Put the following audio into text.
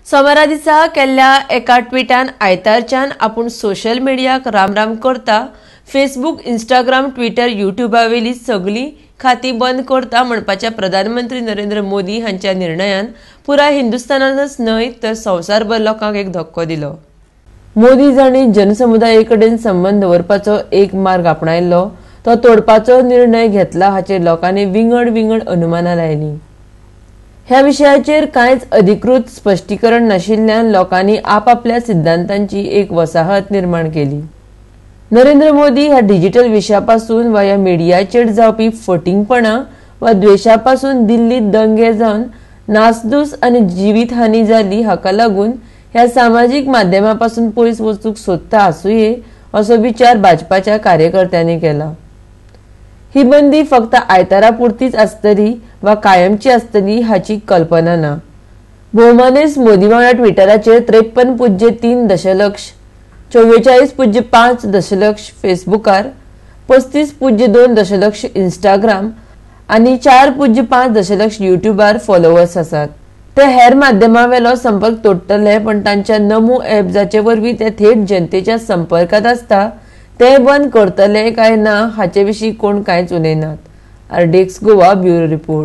सोमारा दिसा केल्ल्या एका ट्विटान आयतारच्यान आपूण सोशल मिडियाक रामराम करता, फेसबूक, इंस्टाग्राम, ट्विटर, युट्यूबावेली सगळीं खातीं बंद करता म्हणपाच्या प्रधानमंत्री नरेंद्र मोदी हांच्या निर्णयान पुराय हिंदुस्थानानच न्हय तर संवसारभर लोकांक एक धक्को दिलो. मोदी जांणी जनसमुदाये कडेन संबंद दवरपाचो एक मार्ग आपणायल्लो तो तोडपाचो निर्णय घेतला हाचेर लोकांनी विंगड विंगड अनुमानां लायलीं. ह्या विशयाचेर कांयच अधिकृत स्पश्टीकरण नाशिल्ल्यान लोकांनी आपापल्या सिद्धांतांची एक वसाहत निर्माण केली. नरेंद्र मोदी ह्या डिजिटल विशयापासून वा ह्या मिडियाचेर जावपी फटींगपणां वा द्वेशापासून दिल्लीत दंगे जावन नासधूस आनी जिवीतहानी जाली हाका लागून ह्या सामाजीक माध्यमापासून पयस वचूंक सोदता आसुये असो विचार भाजपाच्या कार्यकर्त्यांनी केला. ही बंदी फक्त आयतारा पुरतीच आसतली वा कायमची आसतली हाची कल्पना ना. भोवमानेस्त मोदी वांगडा ट्विटराचेर 53.3 दशलक्ष, 44.5 दशलक्ष फेसबुकार, 35.2 दशलक्ष इंस्टाग्राम आनी 4.5 दशलक्ष युट्यूबार फॉलोवर्स आसात. ते हेर माध्यमावेलो संपर्क तोडटले पण तांच्या नमो ॲप जाचे वरवीं ते थेट जनतेच्या संपर्कात आसता ते बंद करतले काय ना हाचे विशीं कोण कांयच उलयनात. RDX Goa bureau report.